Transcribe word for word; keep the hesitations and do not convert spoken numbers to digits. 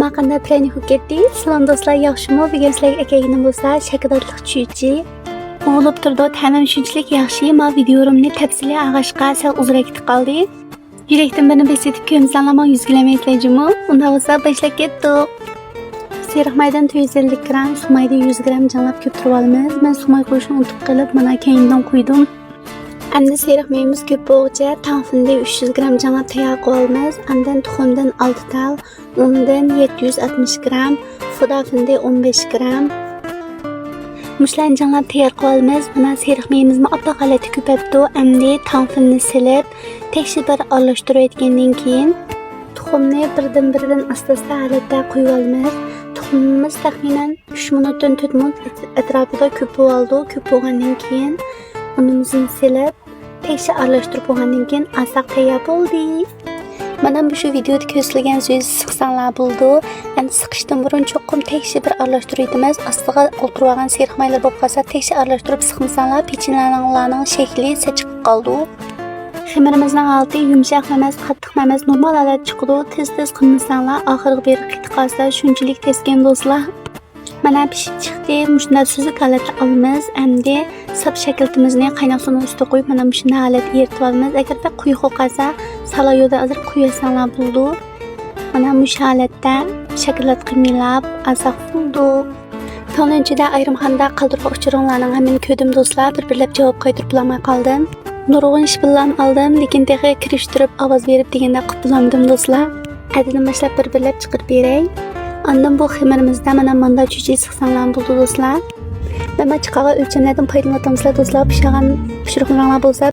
ما قانداق پىرەنىك بولۇپ كەتتى؟ سالام دوستلار، ياخشىمۇ؟ بۈگۈن سىلەرگە ئەكەلگىنىم بولسا شاكىلاتلىق چۈچى. ئۇۋۇلۇپ تۇرىدۇ، تەمەم شۇنچىلىك ياخشى. ما ۋىدىيورۇمنى تەپسىلىي ئالغاچقا سەل ئۇزۇنراق كېتىپ قالدى. يۈرەكتىن بىرنى بېسىۋېتىپ كۆرمىسەڭلار ماڭا يۈز كۆرمەيسىلەر جۇمۇ. ئۇنداق بولسا باشلاپ كەتتۇق. سېرىق مايدىن تۆت يۈز ئەللىك گرام، سۇ مايدىن يۈز گرام جىڭلاپ كۆپتۈرۈپ ئالىمىز. مەن سۇ ماي قويۇشنى ئۇنتۇپ قېلىپ، مانا كەينىدىن قۇيدۇم. ئەمدى سېرىق مېيىمىز كۆپ بولغۇچە تاڭ فېنىدىن ئۈچ يۈز گرام جىڭلاپ تەييار قىلىۋالىمىز. ئاندىن تۇخۇمدىن ئالتە تال، ئۇندىن يەتتە يۈز ئاتمىش گرام، فۇدا فېنىدىن ئون بەش گرام. مۇشۇلارنى جىڭلاپ تەييار قىلىۋالىمىز. مانا سېرىق مېيىمىزمۇ ئاپئاق ھالەتتە كۆپەپتۇ. ئەمدى تاڭ فېنىنى سېلىپ، تەكشى بىر ئارىلاشتۇرۇۋەتكەندىن كېيىن، تۇخۇمنى بىردىن-بىردىن ئاستا-ئاستا ھالەتتە قۇيۇۋالىمىز. تۇخۇمىمىز تەخمىنەن ئۈچ مىنۇتتىن تۆت مىنۇت ئەت-، ئەتراپىدا كۆپ بولۇۋالىدۇ. كۆپ بولغاندىن كېيىن ئۇنىمىزنى سېلىپ، تەكشى ئارىلاشتۇرۇپ بولغاندىن كېيىن ئالساق تەييار بولدى. مانا مۇشۇ ۋىدىيودا كۆرسىتىلگەن سۆز سىقساڭلار بولىدۇ. ئەمدى سىقىشتىن بۇرۇن چوقۇم تەكشى بىر ئارىلاشتۇرۇۋېتىمىز. ئاستىغا ئولتۇرۇۋالغان سېرىق مايلار بولۇپ قالسا، تەكشى ئارىلاشتۇرۇپ سىقمىساڭلار، پېچىنلەرنىڭ شەكلى سەت چىقىپ قالىدۇ. خېمىرىمىزنىڭ ھالىتى يۇمشاقمۇ ئەمەس، قاتتىقمۇ ئەمەس، نورمال ھالەتتە چىقىدۇ. تېز-تېز قىلمىساڭلار، ئاخىرىغا بېرىپ قېتىپ قالسا، شۇنچىلىك تەسكەن دوستلار. مانا پىشىپ چىقتى. مۇشۇنداق سۈزۈك ھالەتتە ئالىمىز. ئەمدى ساپ شاكىلىتىمىزنى قايناق سۇنىڭ ئۈستىگە قويۇپ، مانا مۇشۇنداق ھالەتتە ئېرىتىۋالىمىز. ئەگەر بەك قويۇق بولۇپ قالسا، سالا يولدا ئازراق قويۇۋەتسەڭلار بولىدۇ. مانا مۇشۇ ھالەتتە شاكىلات قىمىلاپ ئالساق بولىدۇ. تاڭنىڭ ئىچىدە ئايرىم خانىدا قالدۇرغان ئۇچۇرۇڭلارنىڭ ھەممىنى كۆردۈم دوستلار. بىر-بىرلەپ جاۋاب قايتۇرۇپ بولالماي قالدىم. نۇرغۇن ئىش بىلەن ئالدىم، لېكىن تېخى كىرىشتۈرۈپ ئاۋاز بېرىپ دېگەندەك قىلىپ بولالمىدىم دوستلار. ئەتىدىن باشلاپ بىر-بىرلەپ چىقىرىپ بېرەي. ئاندىن بۇ خېمىرىمىزدا مانا ماندا چۈچى سىقساڭلار بولىدۇ دوستلار. مەن ما چىقارغان ئۆلچەملەردىن پايدىلىنىۋاتامسىلەر دوستلار؟ پىشىرغان پىشۇرۇقلىرىڭلار بولسا